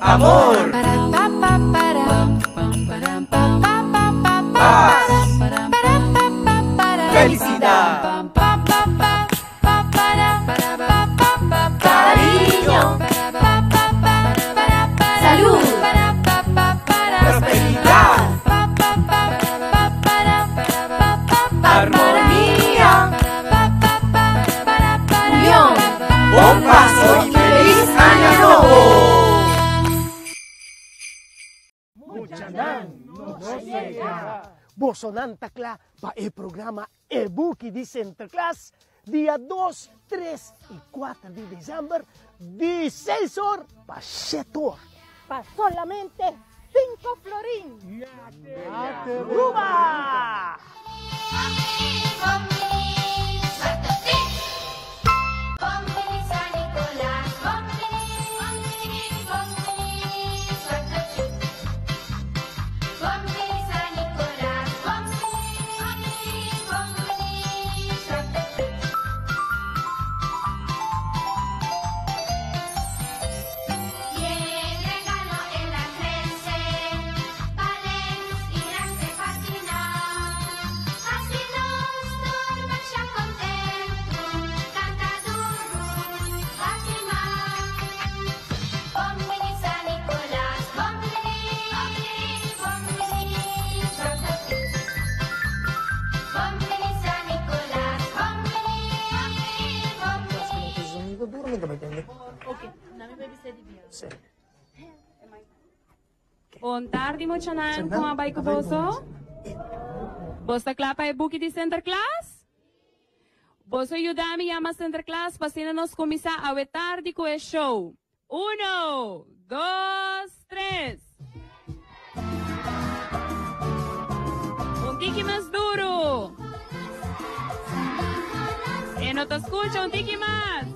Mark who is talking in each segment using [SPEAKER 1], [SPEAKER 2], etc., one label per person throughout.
[SPEAKER 1] Amor. Paz. Felicidad.
[SPEAKER 2] Cariño. Salud.
[SPEAKER 1] Prosperidad. Armonía.
[SPEAKER 2] Unión.
[SPEAKER 1] Bon Pasco y feliz Año Nobo!
[SPEAKER 3] Muchanan, nos yega! Bosonan ta kla pa e programa E Buki di Sinterklaas dia dos, tres i kuater di desèmber di seis or pa shete or.
[SPEAKER 4] Pa solamente cinco florin.
[SPEAKER 3] Aruba!
[SPEAKER 5] Bon tardi muchanan, kon a bai ku boso? Bos ta kla pa e buki di Sinterklaas? Boso yuda mi yama Sinterklaas pa asina nos kuminsá awe tardi ku e show. Uno, dos, tres! Un tiki mas duru! E no ta skucha, un tiki mas!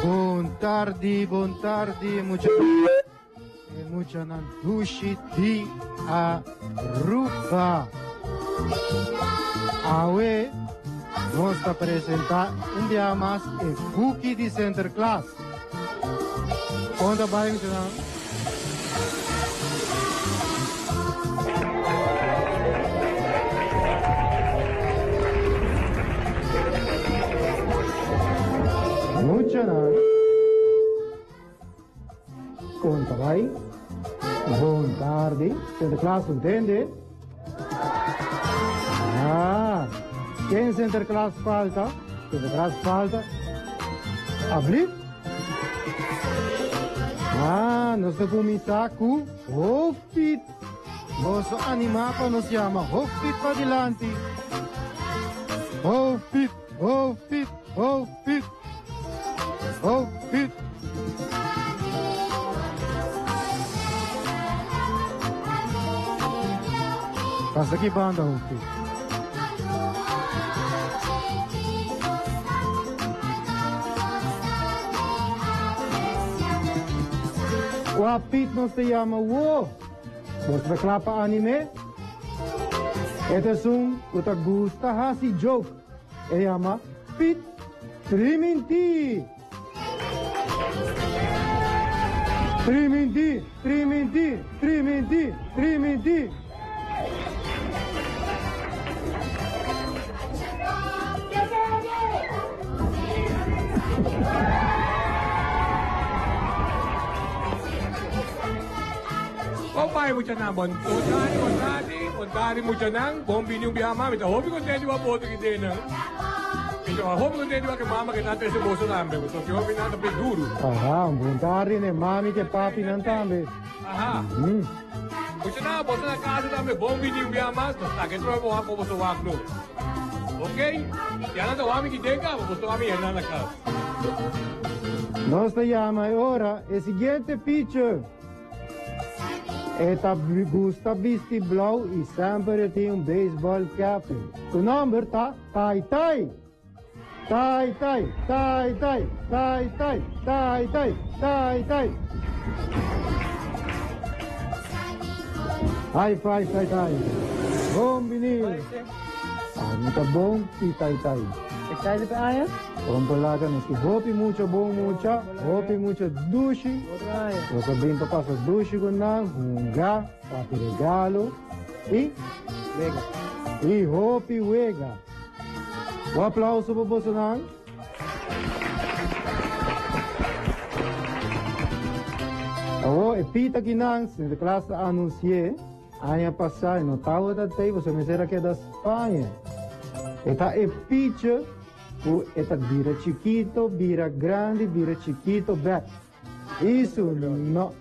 [SPEAKER 6] Bon tardi, bon tardi mucha e muchanan dushi di Aruba. Awe nos ta presenta un biaha mas e buki di Sinterklaas. Kon ta bai muchanan? Muchanan. Kon ta bai? Bon tardi. Sinterklaas kontende? Ah, ken Sinterklaas falta? Sinterklaas falta? Ablief? Ah, nos ta kuminsá ku Hoofdpiet. Boso animá pa nos yama Hoofdpiet padilanti. Hoofdpiet, Hoofdpiet, Hoofdpiet. Hoofdpiet. Pasa aki banda, Hoofdpiet. Kua Piet nos ta yama wo? Bo ta kla pa anim'é? E ta esun ku ta gusta hasi joke. E yama Piet Trimintí! Trimintí, trimintí, trimintí, trimintí!
[SPEAKER 7] Bon bai muchanan bon tardi bon tardi bon tardi muchanan bon bini un biaha mas mi ta hopi contento di wak boso aki den nan mi ta hopi contento di wak e mama ke ta trece boso tambe pasobra ki hopi nan ta play duru.
[SPEAKER 6] Aha bon tardi ne mami ke papi nan tambe.
[SPEAKER 7] Aha muchanan boso na casa tambe bon bini un biaha mas nos ta ke trobe bo wak como boso wak no ok ya nan ta wak mi ki den caba boso ta wak mi hernan na cas.
[SPEAKER 6] Nos ta yama e ora e siguiente pitcher. E ta gusta bisti blou i semper e tin un baseball cap. Su nomber ta Tai Tai. Tai Tai, Tai Tai, Tai Tai, Tai Tai, Tai Tai. High five Tai Tai. Bon bini. Ami ta bon y tai tai.
[SPEAKER 2] Excited pa aña?
[SPEAKER 6] Bon polaca nos tin hopi mucha bon mucha, hopi mucha dushi. Nos a bin pa pasa dushi cu nan, hunga, parti regalo y
[SPEAKER 2] Wega.
[SPEAKER 6] Y hopi wega. Un aplauso pa bosonan. Awor e pita kinan Sinterklaas ta anunci'e. Aña pasá e no tabata tei pasobra mester a keda Spaña. E ta e picha ku e ta bira chikito, bira grandi, bira chikito bèk. I su no.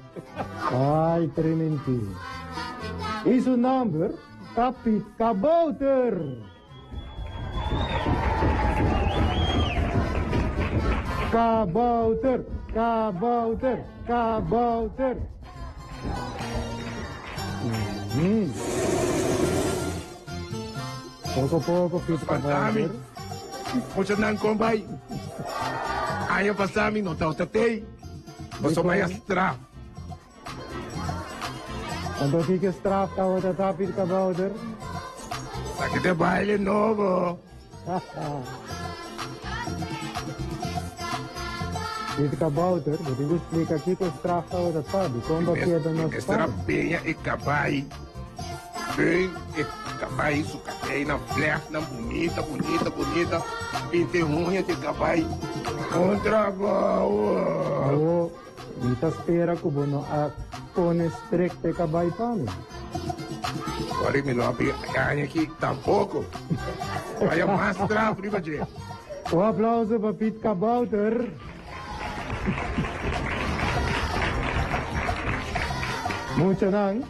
[SPEAKER 6] Ai trementi. I su nòmber ta Piet Kabouter. Kabouter, kabouter, kabouter. Mm. Poco poco, Piet Kabouter.
[SPEAKER 8] Mucha nan kon bai. Aña pasá mi no tabata tei. Pasobra mi a straf.
[SPEAKER 6] Anto kiko straf tabata ta Piet Kabouter?
[SPEAKER 8] Aki te baile nobo.
[SPEAKER 6] Piet Kabouter, bo tin ku splika kiko straf tabata ta, dikon bo keda na
[SPEAKER 8] Mester a
[SPEAKER 6] Spaña?
[SPEAKER 8] peña e kabai, peñ e kabai su kadeina, vlechtnan bunita, bunita, bunita, pinta e huña di e kabai. Un trabou!
[SPEAKER 6] Awo, Mi ta spera ku bo no a pone strek p'e kabai pa mi.
[SPEAKER 8] Sorry, mi no a pega e aña aki tampoko. Vaya mas straf riba dje.
[SPEAKER 6] Un aplauso pa Piet Kabouter. Muchanan,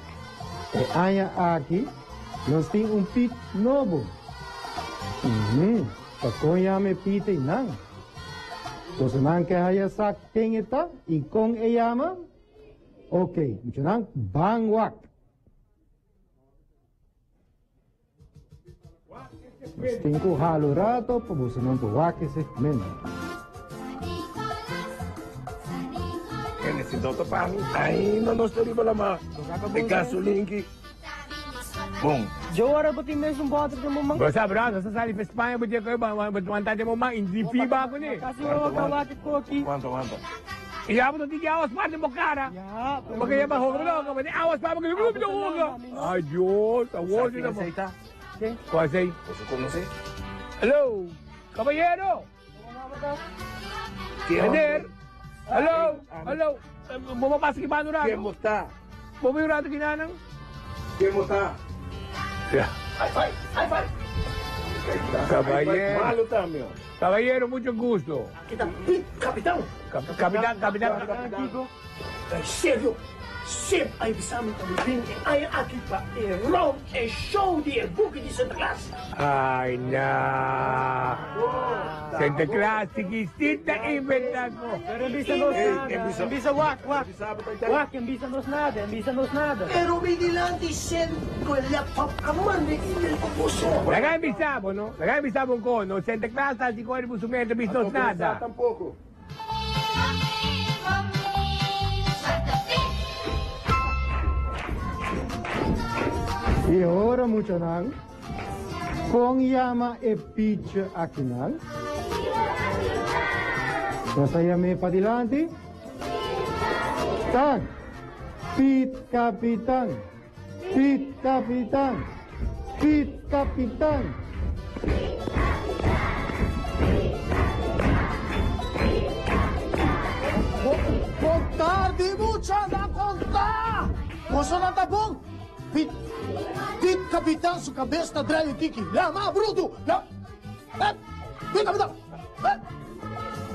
[SPEAKER 6] e aña aki nos tin un Piet nobo. Uhum, ta kon yama e Piet einan? Boso nan ke haya sa ken e ta i kon e yama? Ok, muchanan, ban wak! Nos tin ku halu rato pa boso nan por wak e segmento.
[SPEAKER 8] Kende si no ta pa mi, ainda nos ta riba lamá. E gasolin ki. Bon.
[SPEAKER 2] Djo ora bo tin mes un boter den bo man.
[SPEAKER 7] Bo sa bro, nos a sali pa Spaña bo dje koe bo wanta den bo man i di fiba kuné.
[SPEAKER 2] Kasi ora bo ka wak e koki.
[SPEAKER 8] Wanta, wanta.
[SPEAKER 7] I ya bo no tin ki awa spar den bo kara.
[SPEAKER 2] Ya, pero.
[SPEAKER 7] Bo ke yama hoga bo no hoga, bo tin awa spar bo ke bo no hoga. Ay Dios, awor si ta bo. Kua esei?
[SPEAKER 8] Boso konosé?
[SPEAKER 7] Hello, caballero. Meneer, hallo, hallo. Bo bo pasa ki banda un rato?
[SPEAKER 8] Ken bo ta?
[SPEAKER 7] Bo bai un rato ki nanan?
[SPEAKER 8] Ken bo ta?
[SPEAKER 7] Ya. Caballero.
[SPEAKER 8] Malo tambe.
[SPEAKER 7] Caballero, mucho gusto.
[SPEAKER 3] Aki ta Piet Capitán.
[SPEAKER 7] Capitán, capitán.
[SPEAKER 3] Ta serio, Sip a bisa mi pa mi bin e aña aki pa e round e show di e buki di Sinterklaas.
[SPEAKER 7] Ay na. Sinterklaas chiquitita inventa ko.
[SPEAKER 2] Pero en bisa nos nada. En bisa wak, wak. Wak, en bisa nos nada, en bisa nos nada.
[SPEAKER 3] Pero mi dilanti Sip ku e laptop a manda e email pa boso.
[SPEAKER 7] Laga mi bisa bo no, laga mi bisa bo un ko no, Sinterklaas ta hasi ko riba su mesa bisa nos nada.
[SPEAKER 8] Tampoco.
[SPEAKER 6] I ora muchanan, kon yama e picha akinan? Nos a yam'é padilanti? Tan! Piet Kapitan! Piet Kapitan! Piet Kapitan!
[SPEAKER 3] Bon tardi mucha nan konta! Bosonan ta bon? Piet Piet Kapitan su kabes ta drai un tiki. Lama brutu! La Piet Kapitan!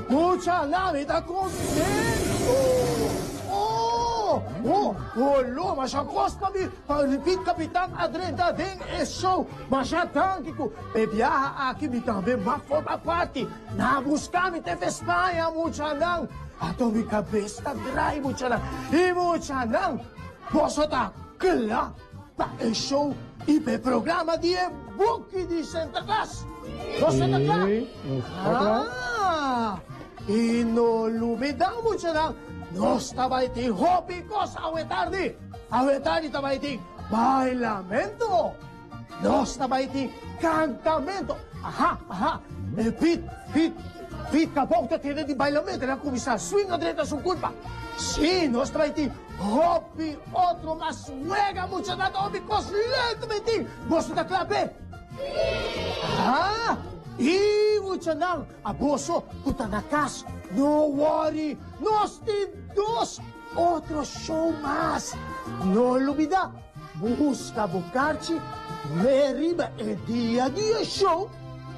[SPEAKER 3] Mucha la mi ta contento. Oh, oh, oh, masha cos pa mi, pa repeat Capitan a drenta den e show. Masha danki cu e biaha aki mi tambe m'a forma parti. Na busca mi te España, muchanan. Ato mi cabes ta draai, muchanan. Y muchanan, boso ta cla pa e show y pa e programa di e buki di Sinterklaas. Nos ta cla?
[SPEAKER 6] Sí, nos ta cla.
[SPEAKER 3] Ah, y no lubida muchanan, nos ta bay tin hopi cos awe tardi. Awe tardi ta bay tin bailamento. Nos ta bai tin cantamento. Aha, aha. E Piet, Piet, Piet Kabouter tene di bailamento. El a cuminsa swing adrenta su culpa. Sí, nos ta bai tin hopi otro mas wega, muchanan. Ta hopi cos leuk ta bai tin. Boso ta cla p'e? Aha. I muchanan, a boso cu ta na cas, no worry. Nos tin dos otro show mas. No lubida. Busca bo karchi me riba e dia di e show,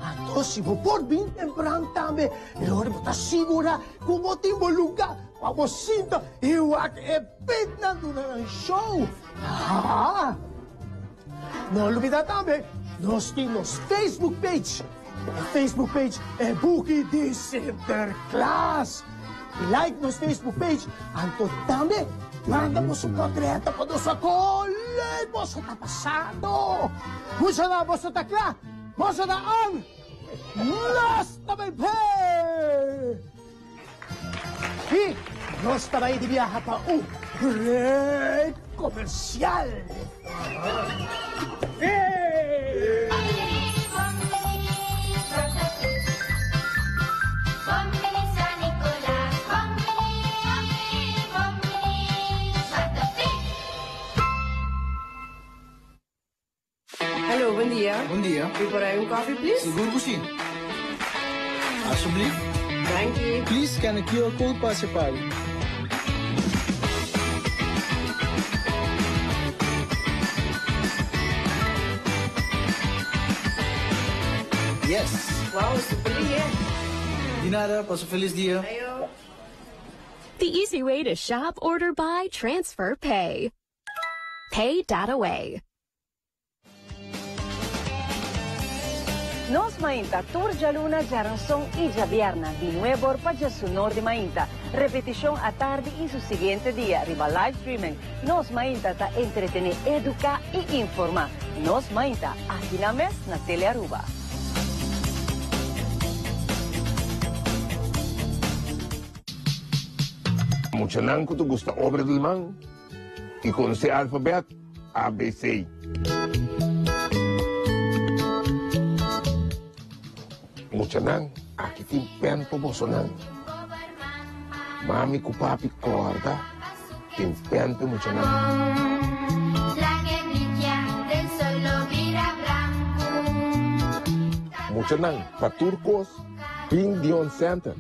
[SPEAKER 3] anto si bo por bin tempran tambe, e ora bo ta sigura cu bo tin bo luga pa bo sinta y wak e pitnan duna nan show. Haa! No lubida tambe, nos tin nos Facebook page, e Facebook page E Buki di Sinterklaas. Like nos Facebook page, anto tambe manda boso portreta pa nos wak kon leuk boso ta pasando. Muchanan, boso ta kla? Boso ta on? Nos ta bai p'e! I nos ta bai di biaha pa un break comercial.
[SPEAKER 9] Hallo, bon dia.
[SPEAKER 10] Bon dia.
[SPEAKER 9] Mi por hay un coffee, please?
[SPEAKER 10] Sigur cu si. Alsjeblieft.
[SPEAKER 9] Danki.
[SPEAKER 10] Please scan the QR code pa haci pago. Yes!
[SPEAKER 9] Wow, super lihe.
[SPEAKER 10] Di nada, pasa un feliz dia.
[SPEAKER 9] Ayo.
[SPEAKER 11] The easy way to shop, order, buy, transfer, pay. Pay dot away.
[SPEAKER 12] Nos Mainta tur djaluna, djaranson i djabierna di nuebor pa djasunor di mainta. Repetishon atardi i su siguiente dia riba live streaming. Nos Mainta ta entretene, educa i informa. Nos Mainta, aki na mes na Telearuba.
[SPEAKER 8] Muchanan ku ta gusta obra di man i konosé alfabèt ABC. Muchanan, aki tin pen pa bosonan. Mami ku papi kòrda tin pen pa muchanan. Muchanan, pa tur kos bin Dion Center.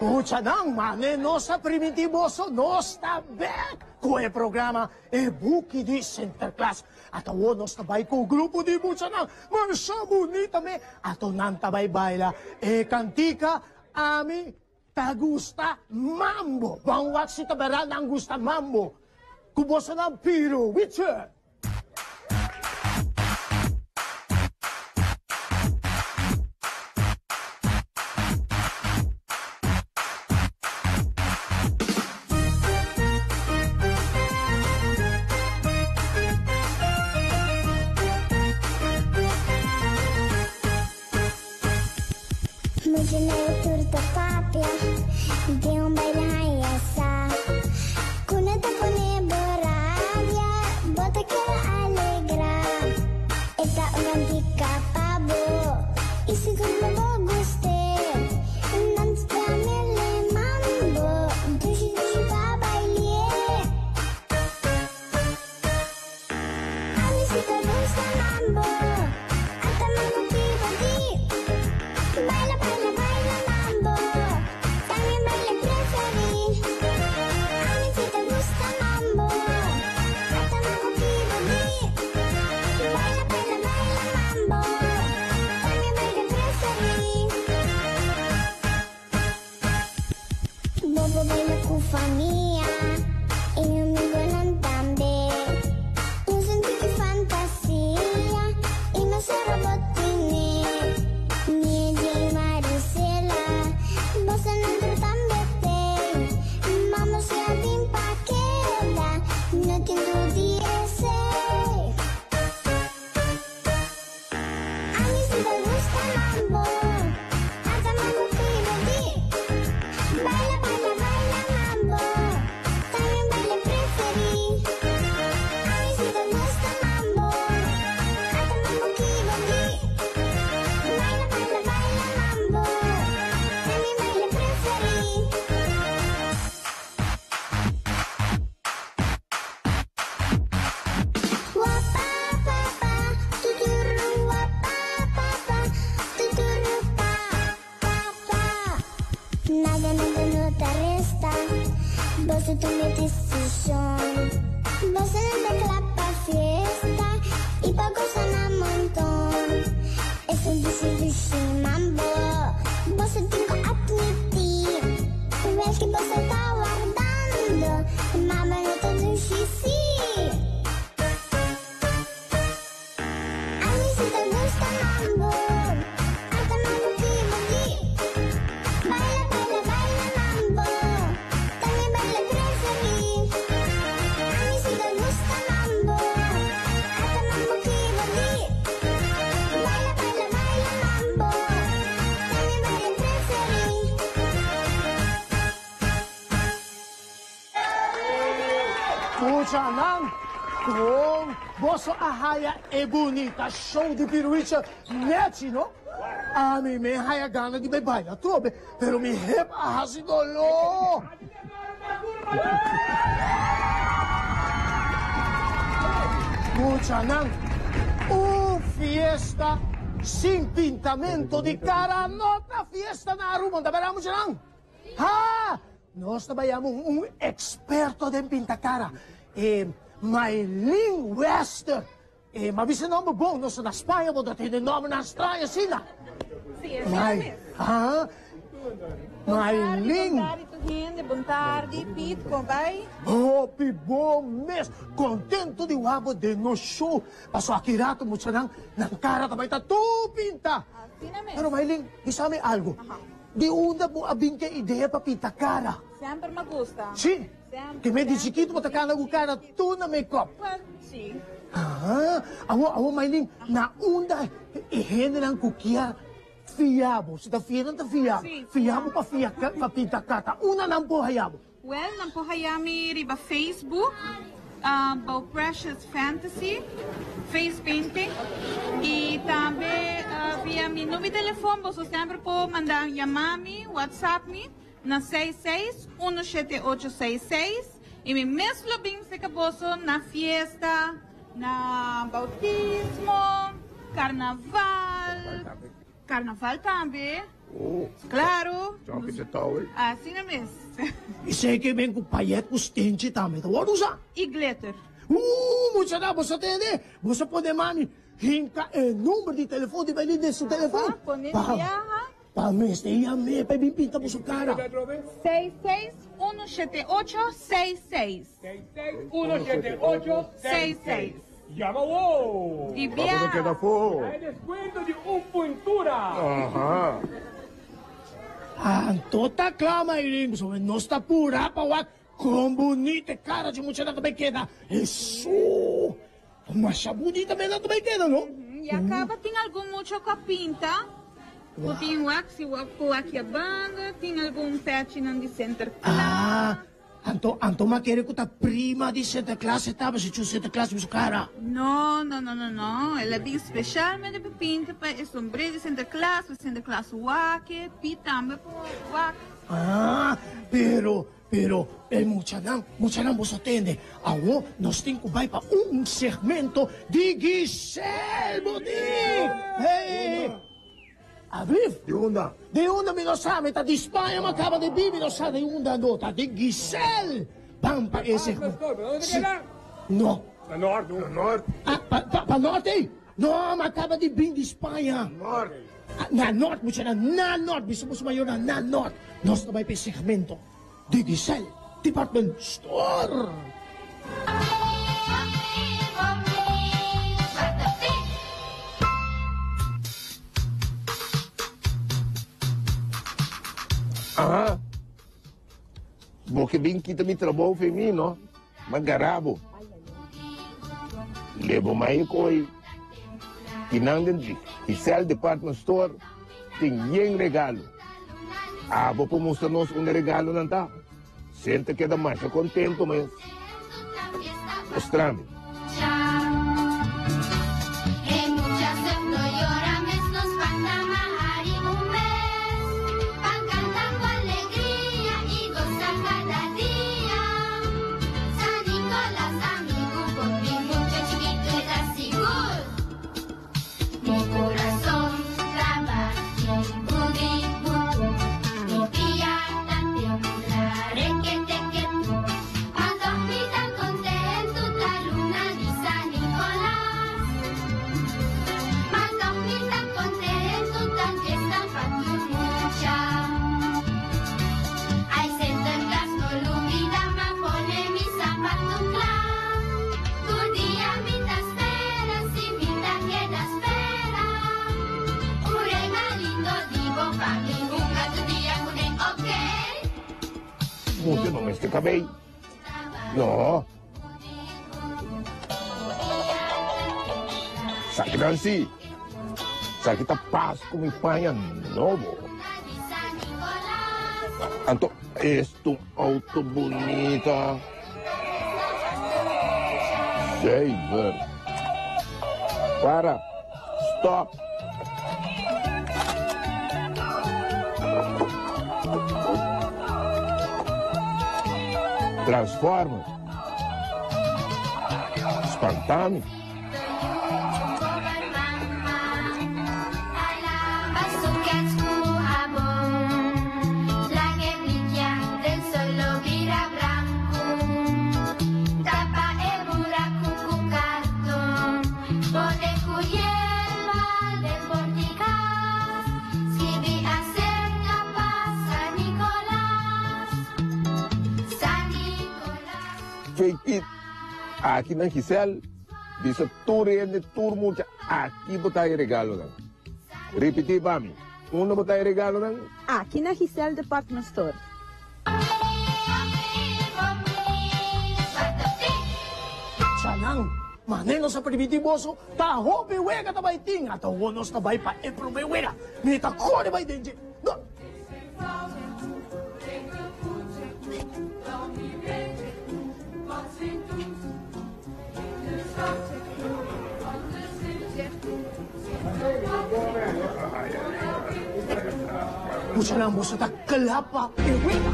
[SPEAKER 3] Muchanan, mane nos a primintí boso, nos ta bek ku e programa E Buki di Sinterklaas. Ata awor nos ta bai ku grupo di muchanan masha bunita me. Ato nan ta bai baila e kantika Ami Ta gusta mambo. Ban wak si ta berdad nan gusta mambo. Ku bosonan piro Witcher.
[SPEAKER 13] Muchanan tur ta papia di un baile haña sa. Ku no ta pone bo rabia, bo ta keda alegrá. E ta un kantika pa bo i sigur lo bo gust'é. Nan ta tramele mambo, dushi dushi pa bailié. Ami si ta gusta mambo, ata mambo piba di. Baila, baila, baila mambo, ta mi baile preferi. Ami si ta gusta mambo, ata mambo piba di. Baila, baila, baila mambo, ta mi baile preferi. boso tuma desishon. Boso nan ta kla pa fiesta i pa gosa na monton. Esun dushi dushi mambo, boso tin ku atmití. Welke boso ta wardando, mama no ta dushi sí. Ami si ta gusta mambo, ata mambo kibodi. Baila, baila, baila mambo, ta mi baile preferí. Ami si ta gusta mambo, ata mambo kibodi. Baila, baila, baila mambo, ta mi baile preferí.
[SPEAKER 3] Muchanan, con boso a haya e bunita show di Piruicha nechi, no? Ami me haya gana di bay baila trobe, pero mi hep a haci dolor. Muchanan, un fiesta sin pintamento di cara no ta fiesta na Aruba, ta berdad muchanan? Ha! Nos ta bayamo un experto den pinta cara, e Maylin Wester. E m'a bisa e nomber bon, nos ta na Spaña, bo ta tende nombernan straño asina.
[SPEAKER 14] Sí, asina mes.
[SPEAKER 3] Ha! Maylin.
[SPEAKER 14] Bon tardi tur hende, bon tardi Piet, con bai?
[SPEAKER 3] Hopi bon mes, contento di wak bo den nos show. Paso aki rato muchanan nan cara ta bai ta tur pinta.
[SPEAKER 14] Asina mes.
[SPEAKER 3] Pero Maylin, bisa mi algo. Di unda bo a bin ke idea pa pinta cara?
[SPEAKER 14] Semper m'a gusta.
[SPEAKER 3] Si?
[SPEAKER 14] Semper.
[SPEAKER 3] Ke me di chikito bo ta cana cu cara tur na make-up.
[SPEAKER 14] Well, si.
[SPEAKER 3] Aha. Awor, awor Maylin, na unda e hendenan cu kier fia bo? Si ta fia nan ta fia bo.
[SPEAKER 14] Si.
[SPEAKER 3] Fia bo pa fia, pa pinta cara. Unda nan por haya bo?
[SPEAKER 14] Well, nan por haya mi riba Facebook, bou Precious Fantasy Face Painting y tambe via mi number di telefon boso semper por manda yama mi, WhatsApp mi na seis seis uno shete ocho seis seis y mi mes lo bin seca boso na fiesta, na bautismo, carnaval. Carnaval tambe. Claro. Asina mes.
[SPEAKER 3] I sei ke ben ku payet ku stenchi tambe ta wòrdu usá.
[SPEAKER 14] I glitter.
[SPEAKER 3] Muchanan, boso tende? Boso pone mami hinka e number di telefon di Bailey den su telefon.
[SPEAKER 14] Aha, pone biaha.
[SPEAKER 3] Pa mester yam'é pa e bin pinta boso kara.
[SPEAKER 14] Seis seis uno shete ocho seis seis.
[SPEAKER 7] Seis seis uno shete ocho seis seis. Yama wo!
[SPEAKER 14] Di
[SPEAKER 8] Pa bo no keda
[SPEAKER 14] bia.
[SPEAKER 8] afó.
[SPEAKER 7] Hay descuento di un puntura.
[SPEAKER 8] Aha.
[SPEAKER 3] Anto ta kla Maylin, pasobra nos ta purá pa wak kon bunita e kara dje muchanan ta bai keda. Hesu! Masha bunita mes nan ta bai keda, no?
[SPEAKER 14] Ya kaba tin algun mucha ku a pinta, ku tin wak si wak ku aki a banda, tin algun pechinan di Sinterklaas.
[SPEAKER 3] Ah, Anto, anto m'a kere ku ta prima di Sinterklaas e tabata, si chu Sinterklaas mi su kara.
[SPEAKER 14] No, no, no, no, no. El a bin specialmente pa pinta pa e sombré di Sinterklaas, pa Sinterklaas wak e, Piet tambe por wak.
[SPEAKER 3] Ah, pero, pero e muchanan, muchanan boso tende, awo nos tin ku bai pa un segmento di Giselle Boutique! Hey! Abrif.
[SPEAKER 8] Di unda?
[SPEAKER 3] Di unda mi no sa, mi ta di Spaña, mi a kaba di bibi, no sa di unda no, ta di Giselle. Ban pa e segmento.
[SPEAKER 7] Pastor, pero donde keda?
[SPEAKER 3] No.
[SPEAKER 7] Na nort.
[SPEAKER 8] Na nort.
[SPEAKER 3] Ah, pa, pa, pa nort ei? No, mi a kaba di bin di Spaña.
[SPEAKER 8] Nort.
[SPEAKER 3] Ah, na nort, muchanan, na nort, mi supuso mayor na na nort. Nos ta bai pa e segmento di Giselle Department Store.
[SPEAKER 8] Aha. Bo ke bin kita mi trabou fe mi, no? Ma gara bo. Lebo mai koi. Kinan den di Giselle Department Store tin yen regalo. Abo por mustra nos unda regalonan ta? Sente keda masha contento mes. Mustra mi. Mester kabei? No. Saki nan si. Saki ta pas ku mi paña nobo. Anto esto auto bunita. Zuiver. Para. Stop. Transformer. Spantami. Fake it. Aki na Giselle, bisa tur hende, tur mucha, aki bo ta e regalonan. Ripití pa mi, unda bo ta e regalonan?
[SPEAKER 15] Aki na Giselle Department Store.
[SPEAKER 3] Chanan, mane nos a permití boso ta hopi wega ta bai tin, ata awor nos ta bai pa e promé wega. Mi ta kore bai den dje. No. Muchanan, boso ta kla pa e wega?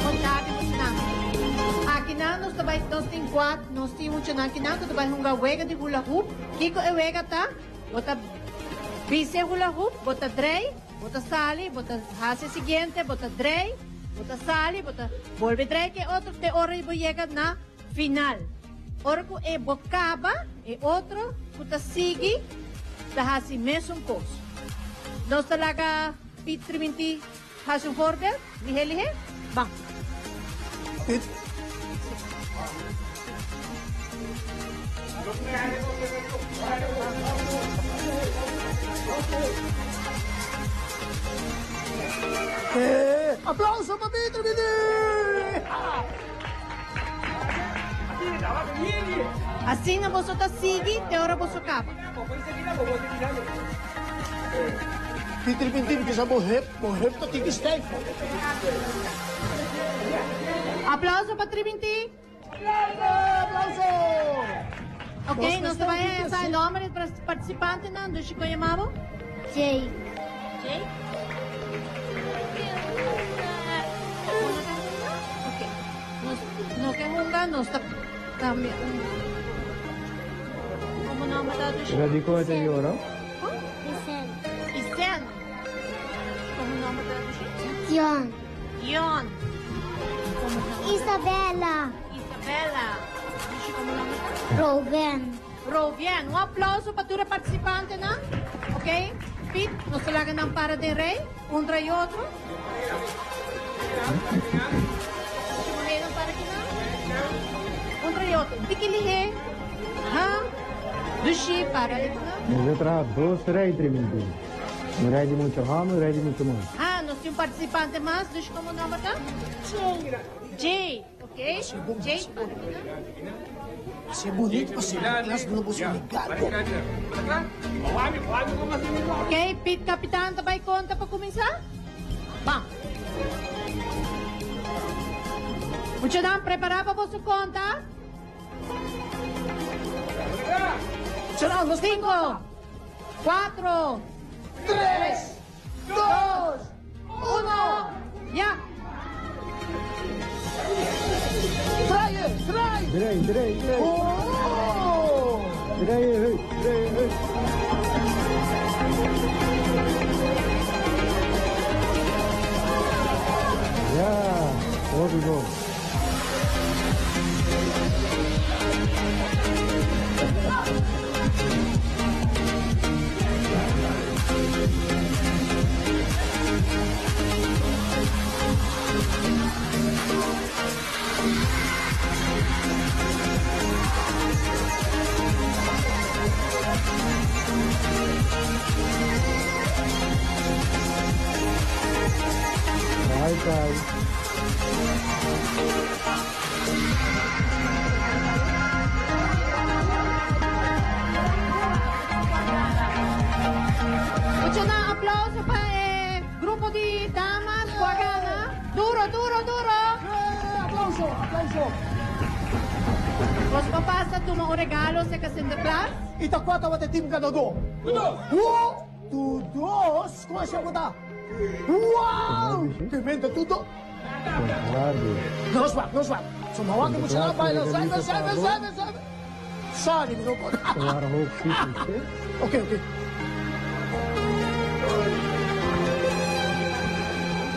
[SPEAKER 14] Bon tardi muchanan. Akinan nos ta bai nos tin kuat nos tin muchanan akinan ku ta bai hunga wega di hula hoop. Kiko e wega ta? Bo ta bisi e hula hoop, bo ta drei, bo ta sali, bo ta hasi e siguiente, bo ta drei, bo ta sali, bo ta bolbe drei ku e otro te ora bo yega na final. Ora ku e bo kaba, e otro ku ta sigui ta hasi mesun kos. Nos ta laga Piet Trimintí hasi un voorbeeld. Lihé lihé, ban.
[SPEAKER 3] Piet. Aplauso pa Piet Trimintí!
[SPEAKER 14] Asina boso ta sigui te ora boso kaba.
[SPEAKER 3] Pieter Pintin bisa bo hep, bo hep ta tiki stijf.
[SPEAKER 14] Aplauso pa Tribinti.
[SPEAKER 3] Aplauso!
[SPEAKER 14] Ok, nos ta bai sa e nomber di participantenan. Dushi kon yama bo?
[SPEAKER 13] Jake.
[SPEAKER 14] Jake? Ok. Nos no ke hunga, nos ta cambia un. Como nomber ta dushi?
[SPEAKER 6] Pero di kon e ta yora?
[SPEAKER 13] Isen.
[SPEAKER 14] Isen. Como nomber ta dushi?
[SPEAKER 13] Dion.
[SPEAKER 14] Dion. Como nomber?
[SPEAKER 13] Isabella.
[SPEAKER 14] Isabella. Dushi como nomber ta?
[SPEAKER 13] Roven.
[SPEAKER 14] Rovian. Un aplauso pa tur e participantenan. Ok. Piet, nos ta laga nan para den rij, un tras otro. Nan para kinan. Un tras otro. Tiki lihé. Aha. Dushi, para ekinan.
[SPEAKER 6] Nos a traha dos rij Treminti. Un rij di mucha hòmber, un rij di mucha muhé.
[SPEAKER 14] Ah, nos tin un participante mas. Dushi, komo nòmber ta?
[SPEAKER 13] Jay.
[SPEAKER 14] Jay. Ok, Jay, para kinan.
[SPEAKER 3] Así bonito pa Santa Claus duna boso regalo.
[SPEAKER 14] Ok, Piet Kapitan ta bai konta pa kuminsá? Ban. Muchanan, prepará pa boso konta.
[SPEAKER 3] Muchanan, nos ta bai
[SPEAKER 14] Sinku,
[SPEAKER 3] konta.
[SPEAKER 14] kuatro,
[SPEAKER 3] Tres, dos, uno,
[SPEAKER 14] ya!
[SPEAKER 3] Draai, draai!
[SPEAKER 6] Draai, draai, draai.
[SPEAKER 3] Oh!
[SPEAKER 6] Draai, hey, draai, hey. Ja, hopi bon.
[SPEAKER 3] Aplauso.
[SPEAKER 14] Boso por pasa tuma un regalo serka Sinterklaas?
[SPEAKER 3] I ta kua tabata e tim ganadó? Un, tu, dos, kon asina ku ta? Wow! Tremendo tudo. Nos wak, nos wak. So ma wak mucha nan baila. Zuiver, zuiver, zuiver, zuiver. Sorry, mi no por. Ok, ok.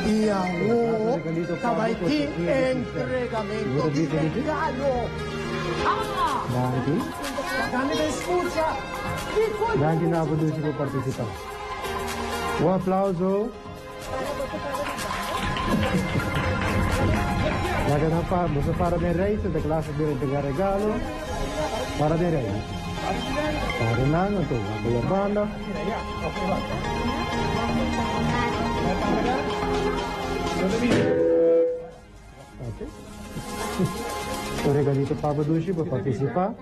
[SPEAKER 3] I awor ta bai tin entregamento di regalo. Ah!
[SPEAKER 6] Danki.
[SPEAKER 3] Laga mi den scucha. Kiko e
[SPEAKER 6] Danki na bo dushi pa participa. Un aplauso. Laga nan pa, boso para den rij, Sinterklaas a bin entrega regalo. Para den rij. Para nan, anto wak la banda. Ok. Un regalito pa bo dushi pa participa.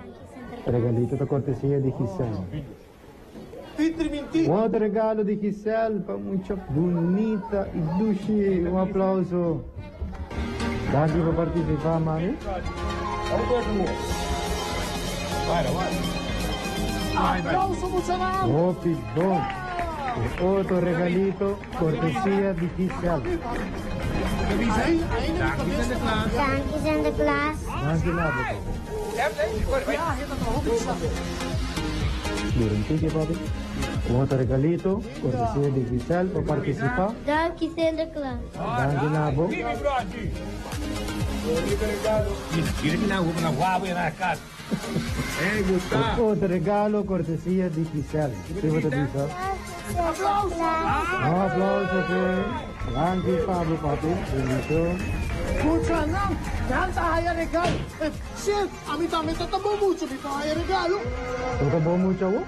[SPEAKER 6] Regalito ta cortesia di Giselle. Un otro regalo di Giselle pa mucha bunita y dushi. Un aplauso. Danki pa participa, mami.
[SPEAKER 3] Aplauso muchanan.
[SPEAKER 6] Hopi bon. Un otro regalito cortesia di Giselle.
[SPEAKER 13] Danki Sinterklaas.
[SPEAKER 6] Danki na bo. Dura un tiki, papi. Un otro regalito, cortesia di Giselle pa participa.
[SPEAKER 13] Danki Sinterklaas.
[SPEAKER 6] Danki na bo. Un otro regalo, cortesia di Giselle. Ki bo ta bisa? Un aplauso p'e. Danki pa bo, papi. Bendicion.
[SPEAKER 3] Muchanan, nan ta haya regalo. Sí, ami tambe ta ta bon mucha, mi ta haya regalo.
[SPEAKER 6] Bo ta bon mucha awo?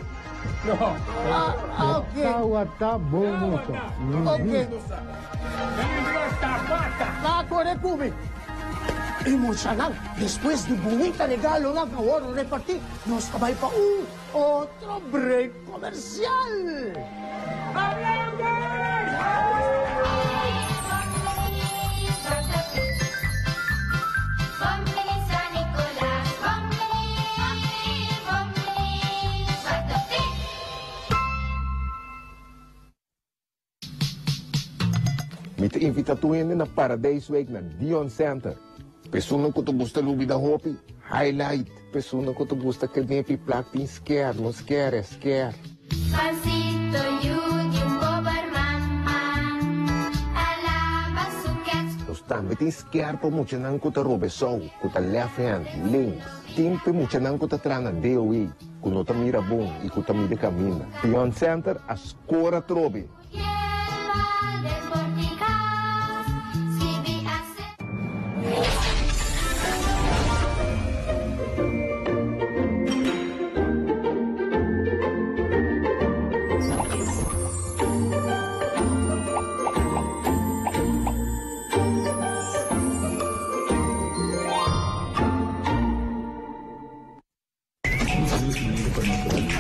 [SPEAKER 3] Ah, ok.
[SPEAKER 6] Bo tawata bon mucha.
[SPEAKER 3] Ok. Ta kore ku mi. E muchanan, despues di bunita regalonan ku a wòrdu repartí, nos ta bai pa un otro break komersial.
[SPEAKER 8] Mi ta invita tur hende na Paradijswijk na Dion Center. Personan ku ta gusta lubida hopi, highlight. Personan ku ta gusta kenepi plak tin sker, no skere, sker.
[SPEAKER 13] Pancito yu di un pober mama, alaba su kets.
[SPEAKER 8] Nos tambe tin sker pa muchanan ku ta robe sou, ku ta left hand, links. Tin p'e muchanan ku ta traha na DOE, ku no ta mira bon i ku ta mide kaminda. Dion Center a skor atrobe.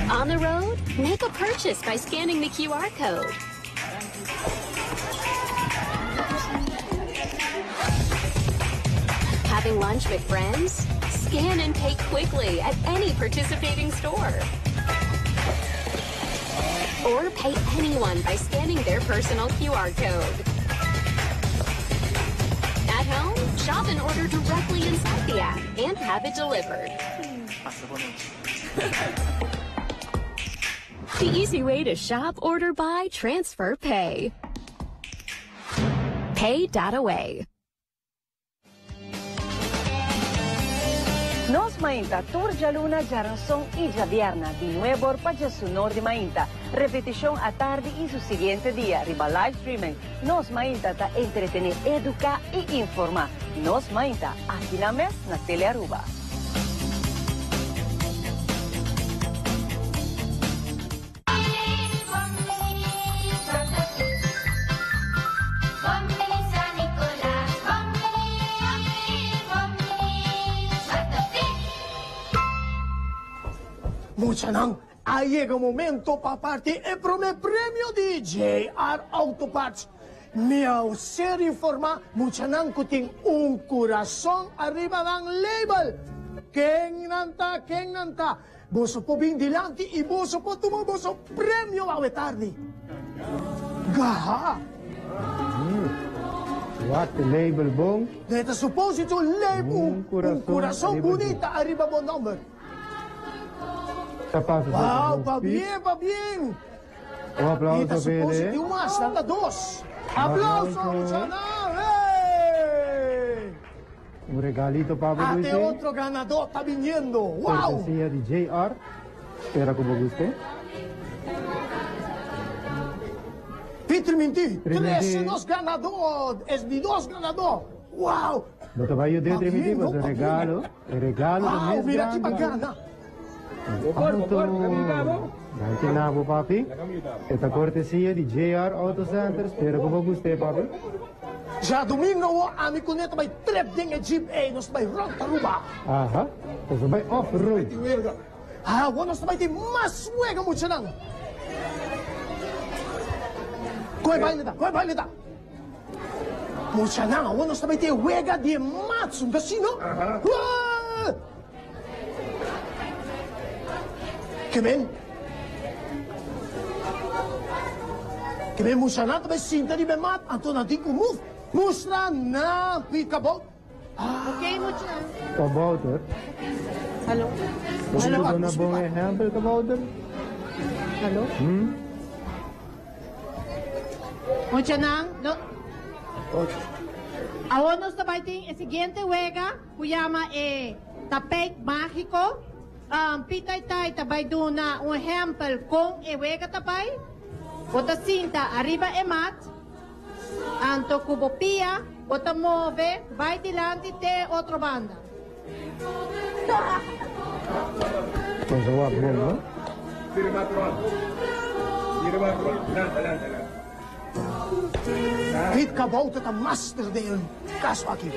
[SPEAKER 11] On the road, make a purchase by scanning the QR code. Having lunch with friends? Scan and pay quickly at any participating store. Or pay anyone by scanning their personal QR code. At home, shop and order directly inside the app and have it delivered. The easy way to shop, order, buy, transfer, pay. Pay.away.
[SPEAKER 12] Nos Mainta tur djaluna, djaranson i djabierna di nuebor pa djasunor di mainta. Repetishon atardi i su siguiente dia riba live streaming. Nos Mainta ta entretene, educa i informa. Nos Mainta, aki na mes na Telearuba.
[SPEAKER 3] Muchanan, a yega momento pa parti e prome premio di JR Auto Parts. Mi a ser informá muchanan ku tin un kurason ariba nan label. Ken nan ta? Ken nan ta? Boso por bin dilanti i boso por tuma boso premio awe tardi. Gaha!
[SPEAKER 6] Wak e label bon.
[SPEAKER 3] E ta suposito un label, un kurason bunita ariba bo nomber.
[SPEAKER 6] Ta pasa
[SPEAKER 3] Wow, pabien, pabien!
[SPEAKER 6] Un aplauso
[SPEAKER 3] pa
[SPEAKER 6] Pele.
[SPEAKER 3] Di un mas, nan ta dos. Aplauso, muchanan! Hey!
[SPEAKER 6] Un regalito pa bo,
[SPEAKER 3] Ate
[SPEAKER 6] Luisé.
[SPEAKER 3] otro ganador ta biniendo. Wow!
[SPEAKER 6] Cortesia di JR. Spera ku bo gust'é.
[SPEAKER 3] Pitri minti,
[SPEAKER 6] Triminti.
[SPEAKER 3] trese nos ganador, es di dos ganador. Wow!
[SPEAKER 6] Bo ta bai yud'é Triminti,
[SPEAKER 3] Pabien, no,
[SPEAKER 6] pasobra
[SPEAKER 3] pabien.
[SPEAKER 6] regalo, e regalo ta
[SPEAKER 3] Wow,
[SPEAKER 6] mes
[SPEAKER 3] mira ki
[SPEAKER 6] grandi.
[SPEAKER 3] pa gana.
[SPEAKER 6] Auto. Danki na bo papi. E ta cortesia di JR Auto Center. Spero cu bo gust'e papi.
[SPEAKER 3] Djadomingo awo ami cu Neto bai trep den e jeep ey nos ta bai rond Aruba.
[SPEAKER 6] Aha, nos ta bai off road.
[SPEAKER 3] Awo nos ta bai tin mas wega muchanan. Coe baile ta, coe baile ta. Muchanan awo nos ta bai tin e wega di e matsu, nta si no? Uaa! Ke men? Ke men mustra nan ta bai sinta riba e mat, anto nan tin ku move. Mustra nan pika bo.
[SPEAKER 4] Ok, mucha.
[SPEAKER 6] Kabouter.
[SPEAKER 4] Hallo.
[SPEAKER 6] Bo por duna bon ehèmpel, Kabouter?
[SPEAKER 4] Hallo.
[SPEAKER 6] Hmm?
[SPEAKER 4] Muchanan, no. Awor nos ta bai tin e siguiente wega. Ku yama e tapijt mágiko. Pita i Tai ta bai duna un ehèmpel kon e wega ta bai. Bo ta sinta ariba e mat, anto ku bo pia bo ta move bai dilanti te e otro banda.
[SPEAKER 6] Cosa wak bon, no?
[SPEAKER 3] Piet Kabouter ta master den e kaso aki.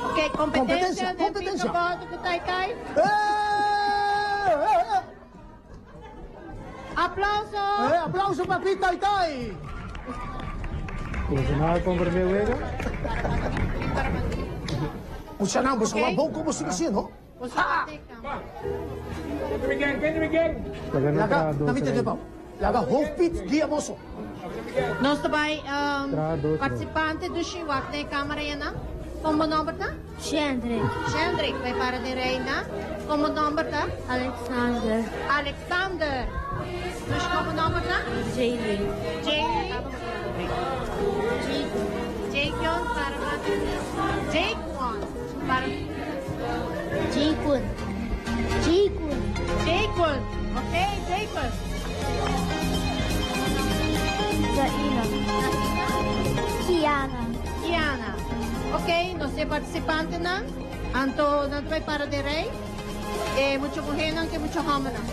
[SPEAKER 4] Ok, competencia den Piet Kabouter ku Tai Tai. Aplauso!
[SPEAKER 3] Aplauso pa Piet Tai Tai!
[SPEAKER 6] Boso no a comprende wega?
[SPEAKER 3] Muchanan, boso wak bon kon boso ta hasi, no? Laga, na mi tende pau. Laga hoofdpiet guia boso.
[SPEAKER 4] Nos ta bai participante dushi wak den e camera yana. Con bo nomber ta?
[SPEAKER 13] Shendrick.
[SPEAKER 4] Shendrick, bai para den rij na. Con bo nomber ta?
[SPEAKER 13] Alexander.
[SPEAKER 4] Alexander. Dushi con bo nomber ta?
[SPEAKER 13] Jaylee.
[SPEAKER 4] Jaylee. Jakeon para Jakeon para.
[SPEAKER 13] Jacob. Jacob.
[SPEAKER 4] Jacob. Ok, Jacob.
[SPEAKER 13] Zaina. Kiana.
[SPEAKER 4] Kiana. Ok, nos e participantenan. Anto nan ta bai para den rij. E mucho muhernan ke mucho hombernan.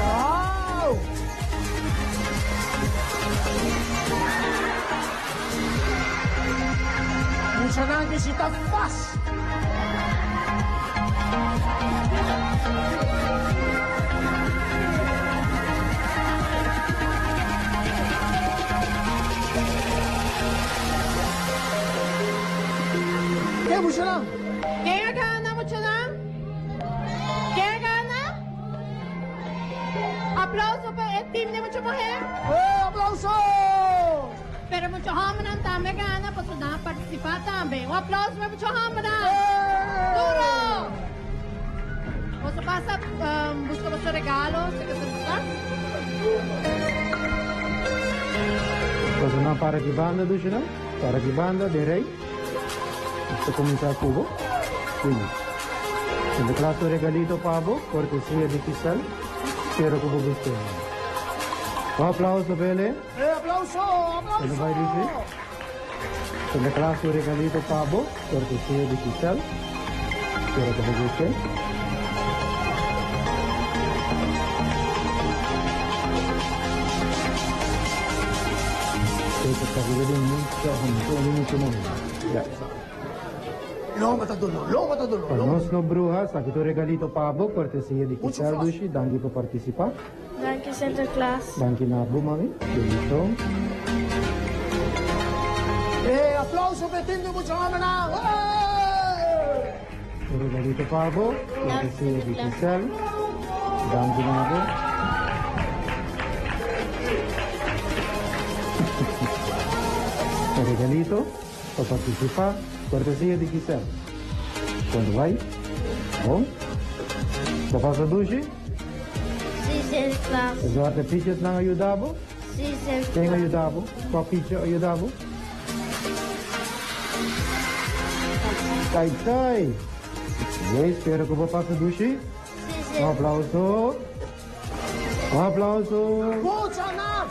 [SPEAKER 3] Wow! Muchanan ki si ta fas. Ke muchanan?
[SPEAKER 4] Ken a gana muchanan? Ken a gana? Aplauso pa e team di mucha muher.
[SPEAKER 3] Eh, aplauso!
[SPEAKER 4] Pero mucha hombernan tambe a gana pasobra nan a participa tambe. Un aplauso pa e mucha hombernan. Duro! Boso pasa busca boso regalo, si ke ta.
[SPEAKER 6] Boso nan para ki banda dushi nan? Para ki banda den rei? Nos ta cuminsa cu bo. Wini. Sinta klas un regalito pa bo, cortesia di Giselle. Spero cu bo gusta. Un aplauso pa el.
[SPEAKER 3] Eh, aplauso!
[SPEAKER 6] El lo bai
[SPEAKER 3] Aplauso!
[SPEAKER 6] ricibi. Sinterklaas su regalito pa bo, cortesia di Giselle. Spero cu bo guste. Esaki ta di mucha homber, di mucha muher. Ya.
[SPEAKER 3] Lomba ta doló, lomba ta doló.
[SPEAKER 6] Pa nos no bruha, esaki ta un regalito pa bo, cortesia di Giselle Dushi. Danki pa participa.
[SPEAKER 16] Danki Sinterklaas.
[SPEAKER 6] Danki na bo mami. Bendishon.
[SPEAKER 3] E aplauso pa e team di mucha homennan. Hey!
[SPEAKER 6] Un regalito pa bo, cortesia di Giselle. Danki na bo. Un regalito pa participa, cortesia di Giselle. Con ta bai? Bon? Bo pasa dushi?
[SPEAKER 16] Si, Sinterklaas.
[SPEAKER 6] E zwarte pietjesnan a yuda bo?
[SPEAKER 16] Si, Sinterklaas.
[SPEAKER 6] Ken a yuda bo? Kua pietje a yuda bo? Tai tai! Jay, spero ku bo pasa dushi.
[SPEAKER 16] Si, Sinterklaas.
[SPEAKER 6] Un aplauso. Un aplauso.
[SPEAKER 3] Mucha nan!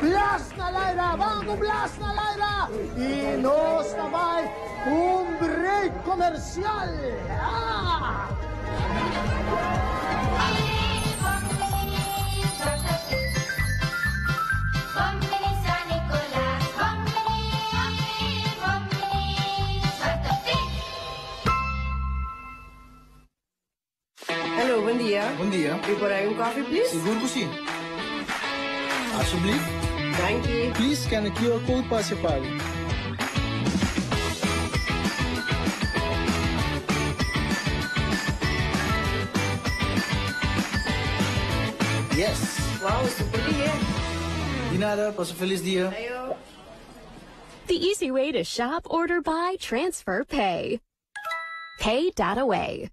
[SPEAKER 3] Blas na laira! Ban ku blas na laira! I nos ta bai un break komersial! Ah!
[SPEAKER 9] Hello, bon dia.
[SPEAKER 10] Bon dia.
[SPEAKER 9] Mi por hay un coffee, please?
[SPEAKER 10] Sigur cu si. Alsjeblieft.
[SPEAKER 9] Danki.
[SPEAKER 10] Please scan the QR code pa haci pago. Yes!
[SPEAKER 9] Wow, super lihe.
[SPEAKER 10] Di nada, pasa feliz dia.
[SPEAKER 9] Ayo.
[SPEAKER 11] The easy way to shop, order, buy, transfer, pay. Pay dot away.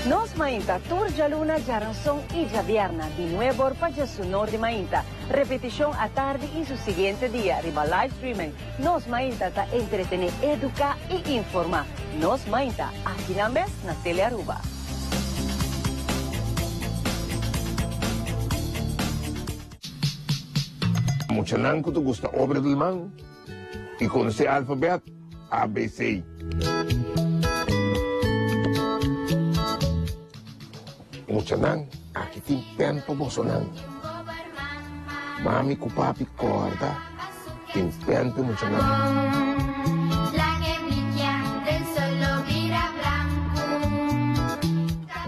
[SPEAKER 12] Nos Mainta tur djaluna, djaranson i djabierna di nuebor pa djesunor di mainta. Repetishon atardi i su siguiente dia riba live streaming. Nos Mainta ta entretené, eduká i informá. Nos Mainta, aki nan bes na Telearuba.
[SPEAKER 8] Muchanan ku ta gusta obra di man i konosé alfabèt ABC. Muchanan, aki tin pèn pa bosonan. Mami ku papi kòrda tin pèn pa muchanan.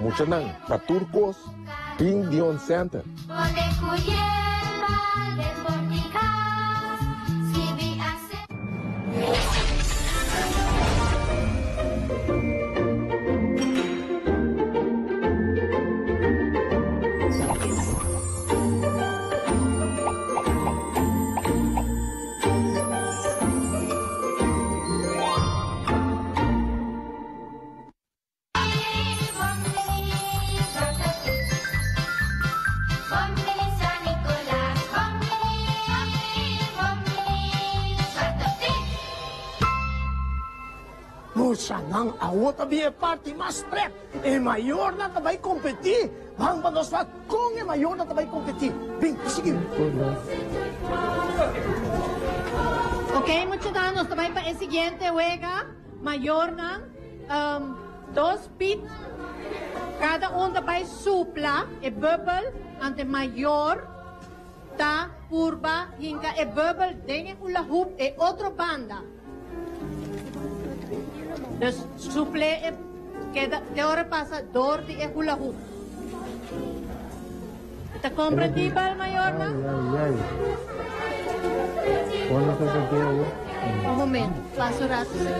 [SPEAKER 8] Muchanan, pa tur kos tin Dion Center.
[SPEAKER 3] Muchanan awo ta bin e parti mas pret. E mayornan ta bai kompetí. Ban pa nos wak kon e mayornan ta bai kompetí. Bin, sigui.
[SPEAKER 4] Ok muchanan, nos ta bai pa e siguiente wega. Mayornan, dos pit, kada un ta bai supla e bubble ante mayor ta purba hinka e bubble den e hula hoop e otro banda. Dus suple e keda te ora pasa door di e hula hoop. E ta comprendibel, mayornan? Un momento, pasa un rato señor.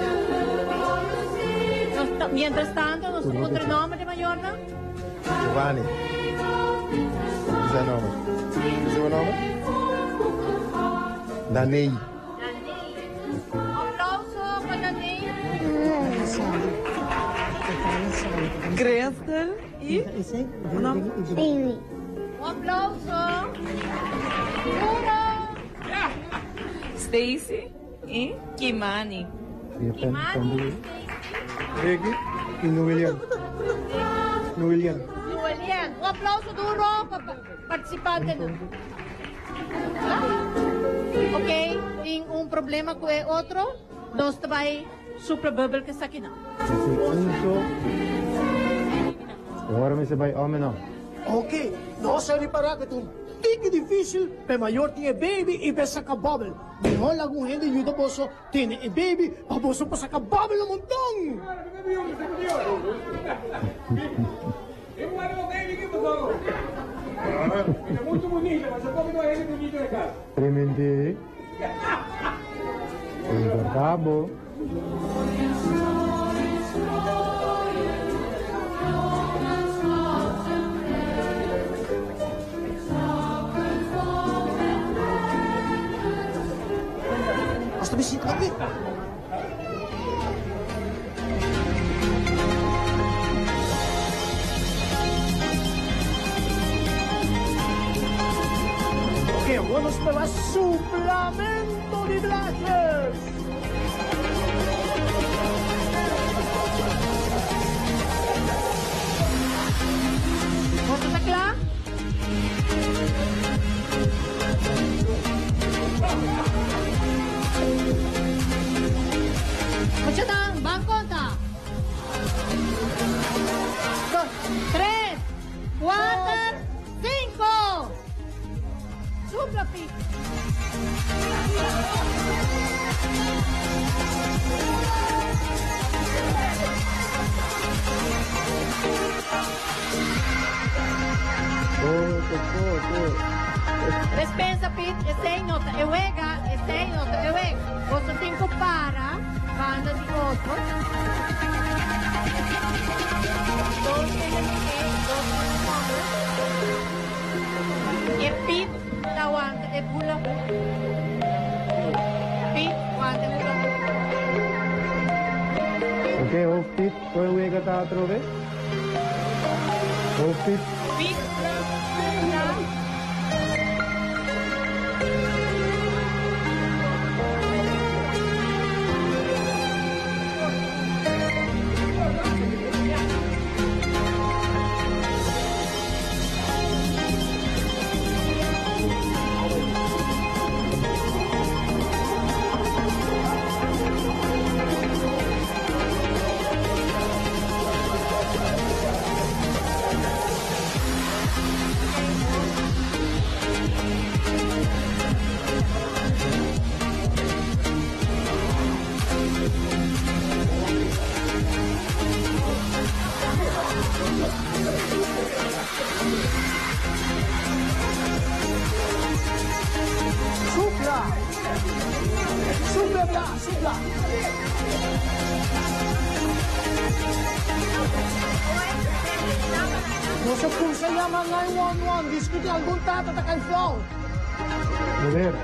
[SPEAKER 4] Nos ta, mientras tanto, nos ta puntra nomber di mayornan.
[SPEAKER 17] Giovanni. Bisa nomber. Bisa bo nomber? Daney.
[SPEAKER 4] Daney. Un aplauso pa Daney.
[SPEAKER 18] Christel y bo nomber?
[SPEAKER 13] Baby.
[SPEAKER 4] Un aplauso. Duro.
[SPEAKER 18] Stacy y Kimani.
[SPEAKER 4] Kimani,
[SPEAKER 6] Ricky y Noelian. Noelian.
[SPEAKER 4] Noelian. Un aplauso duro pa participantenan. Ok, tin un problema ku e otro, nos ta bai supla bùbel ku esakinan.
[SPEAKER 6] Esei un so. E ora mester bai ome no.
[SPEAKER 3] Ok, nos a ripará ku ta un tiki difísil pa e mayor tin e baby i pa e saka bòbel. Mihó laga un hende yuda boso tene e baby pa boso por saka bòbel un monton.
[SPEAKER 6] Primintí. Importá bo.
[SPEAKER 3] Nos ta bishita aki. Ok, awor nos ta bai suplamento di blaasjes.
[SPEAKER 4] Boso ta kla? Muchanan, ban konta. Dos, tres, kuater, sinku! Supla pi. Despensa Piet, esei no ta e wega, esei no ta e wega. Boso tin ku para banda di otro. Dos hende muhé, dos hende hòmber. E Piet ta wanta e hula hoop. Piet wanta e hula hoop.
[SPEAKER 6] Ok, hoofd Piet, kon e wega ta atrobe? Hoofd Piet.
[SPEAKER 4] Piet ta.
[SPEAKER 3] Supla! Supla bla, supla! Nos a kumsa yama 911, diskuti algun tata ta kai flou.
[SPEAKER 6] Meneer.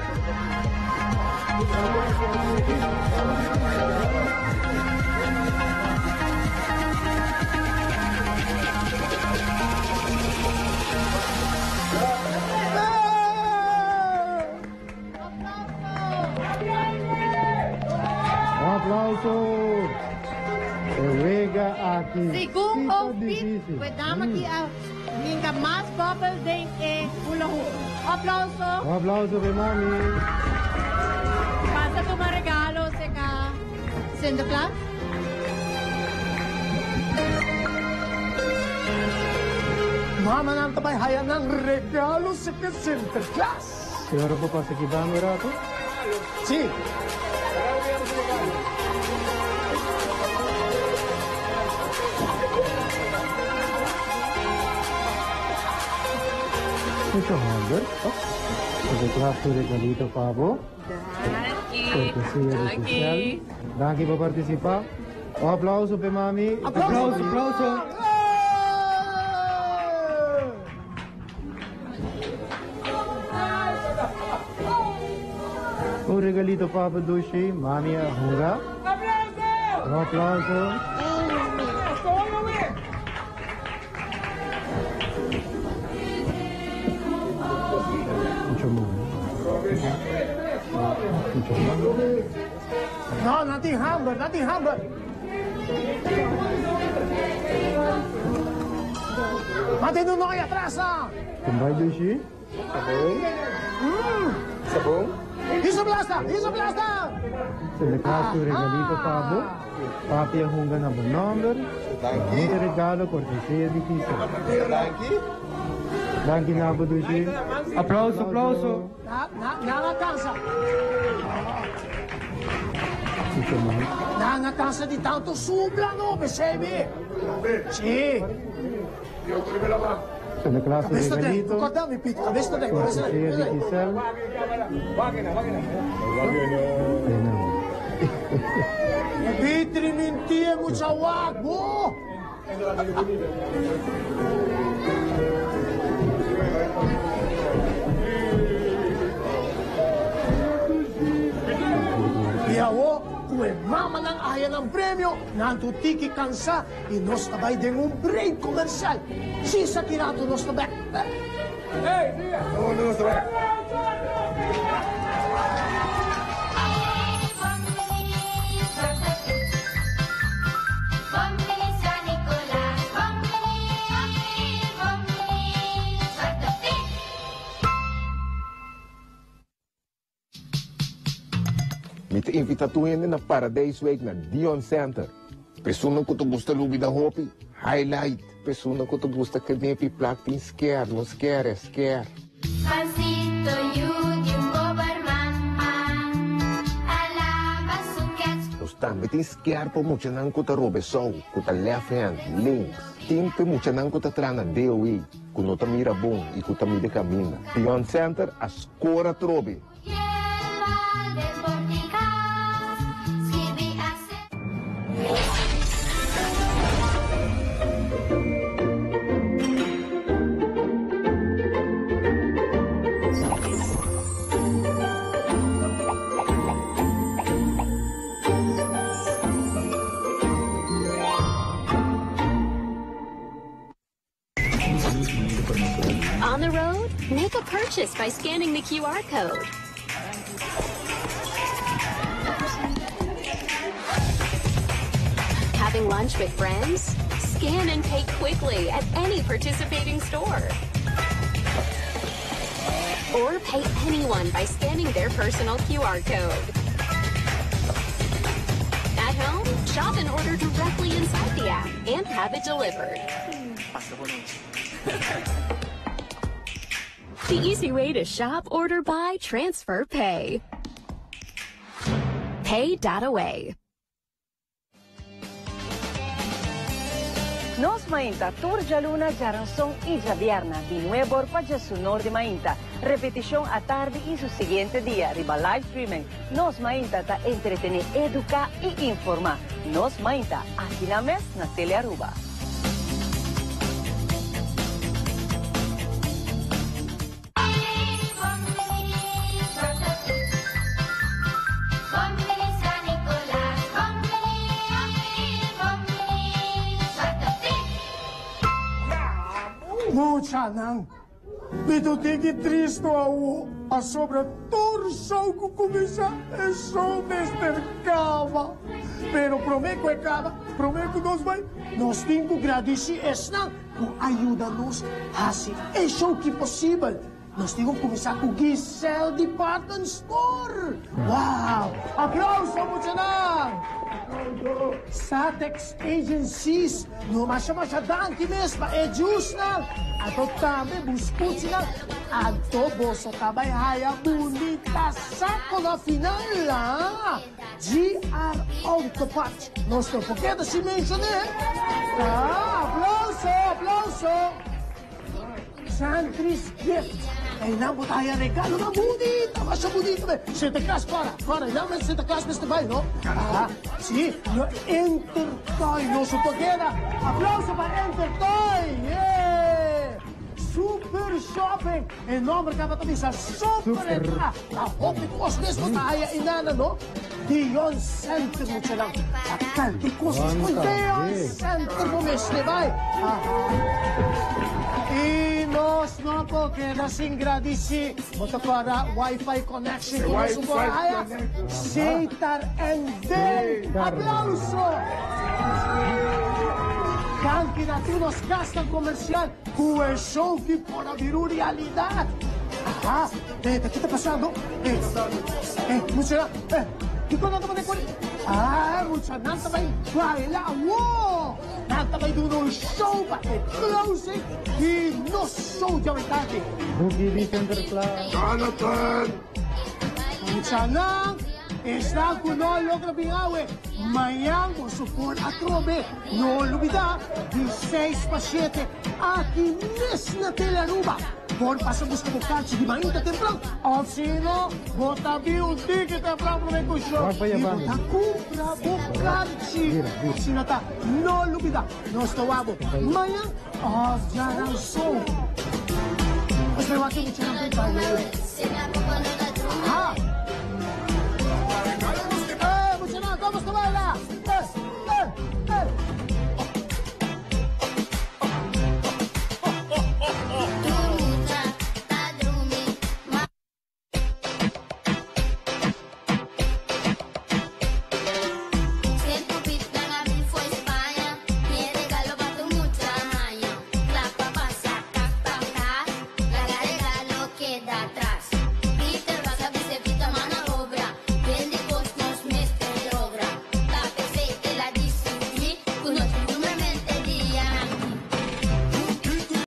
[SPEAKER 6] Un aplauso! E wega aki
[SPEAKER 4] Segun
[SPEAKER 6] si ta
[SPEAKER 4] Hoofdpiet,
[SPEAKER 6] difícil.
[SPEAKER 4] ku e dama ki a hinka mas bòbel den e hula hoop. Aplauso!
[SPEAKER 6] Un aplauso p'e mami.
[SPEAKER 4] Pasa tuma regalo seka Sinterklaas.
[SPEAKER 3] Mamanan ta bai haya nan regalo seka Sinterklaas.
[SPEAKER 6] E ora por pasa ki banda un rato?
[SPEAKER 3] Sí.
[SPEAKER 6] Mucho homber. Sinterklaas su regalito pa bo.
[SPEAKER 18] Danki.
[SPEAKER 6] Cortesia di
[SPEAKER 18] Danki.
[SPEAKER 6] Giselle. Danki pa participa. Un aplauso p'e mami.
[SPEAKER 3] Aplauso,
[SPEAKER 6] aplauso. Un regalito pa bo dushi. Mami a hunga. Un aplauso. Mucho moe. Mucho moe.
[SPEAKER 3] No, nan tin hamber, nan tin hamber. Mantene un noi atras, ah.
[SPEAKER 6] Kon bai dushi?
[SPEAKER 17] Sabon? Sabon?
[SPEAKER 3] Hisa blasta! Hisa blasta!
[SPEAKER 6] Sinterklaas su regalito pa bo. Papi a hunga na bo nomber. Bunita regalo cortesia di Giselle.
[SPEAKER 17] Danki.
[SPEAKER 6] Danki na bo dushi.
[SPEAKER 2] Aplauso, aplauso.
[SPEAKER 3] Na, na, nan a cansa.
[SPEAKER 6] Kico man?
[SPEAKER 3] Nan a cansa di tanto supla no, pesey mi. Si.
[SPEAKER 6] Sinterklaas su
[SPEAKER 3] Cabes ta den,
[SPEAKER 6] regalito
[SPEAKER 3] corda mi Piet, cabes ta den, cabes ta den.
[SPEAKER 6] cortesia di Giselle.
[SPEAKER 3] Bitri mintie mucha wak bo. I awo ku e mamanan a haya nan premio, nan tur tiki kansa i nos ta bai den un break komersial. Sisa ki rato nos ta bek.
[SPEAKER 8] Mi ta invita tur hende na Paradijs Week na Dion Center. Personan ku ta gusta lubida hopi, highlight. Personan ku ta gusta knepi plak tin sker, no sker e sker.
[SPEAKER 13] Pancito yu di un pober mama a laba su kèts.
[SPEAKER 8] Nos tambe tin sker pa muchanan ku ta robe sou, ku ta left hand, links. Tin pa e muchanan ku ta traha na DOE, ku no ta mira bon i ku ta mide kaminda. Dion Center a skor atrobe.
[SPEAKER 11] On the road, make a purchase by scanning the QR code. Having lunch with friends? Scan and pay quickly at any participating store. Or pay anyone by scanning their personal QR code. At home, shop and order directly inside the app and have it delivered. The easy way to shop, order, buy, transfer, pay. Pay.away.
[SPEAKER 12] Nos Mainta, tur djaluna, djaranson i djabierna, di nuebor pa djasunor di mainta. Repetishon atardi i su siguiente dia riba live streaming. Nos Mainta ta entretené, eduká i informá. Nos Mainta, aki na mes na Telearuba.
[SPEAKER 3] Muchanan, mi ta tiki tristo awo pasobra tur show ku kuminsá e show mester kaba. Pero promé ku e kaba, promé ku nos bai, nos tin ku gradisí esnan Ku a yuda nos hasi e show ki posibel. Nos tin ku kuminsá ku Giselle Department Store! Wow! Aplauso muchanan! Satex Agencies, no masha masha danki mes pa e jusnan, anto tambe buskuchinan, anto boso ta bai haya bunita sako na final la! GR Auto Parts. Nos no por keda sin menshoné. Ah, aplauso, aplauso. Santris Gift. Einan bo ta haya regalonan bunita, masha bunita be. Sinterklaas kora, kora, einan men Sinterklaas mester bai, no? Ah, si, no Entertoy, nos no por keda. Aplauso pa Entertoy. Yeah! Super Shopping. E nomber tabata bisa Super e ta. Ta hopi kos mes bo ta haya inana no. Dion Center muchanan. Ta tantu kos mes ku Dion Center bo mester bai. I nos no por keda sin gradisí. Bo ta kòrda Wi-Fi connection ku nos por haya? Setar NV. Aplauso! Danki na tur nos gasnan komersial ku e show ki por a bira un realidat. Ah, eh, ki ta pasando? Eh, eh, mucha, eh, kiko nan ta bai kore? Ah, mucha, nan ta bai baila awo! Nan ta bai duna un show pa e closing di nos show djawe tardi.
[SPEAKER 6] Buki di Sinterklaas.
[SPEAKER 8] Jonathan!
[SPEAKER 3] Muchanan, esnan ku no logra bin awe, mañan boso por atrobe. No lubidá, di seis pa shete, aki mes na Telearuba. Por pasa buska bo karchi di mainta tempran, òf si no, bo ta bin un tiki tempran promé ku show i bo ta kumpra bo karchi. Asina ta, no lubidá, nos ta wak bo mañan òf djaranson. Nos ta wak e muchanan bay baila. Ha!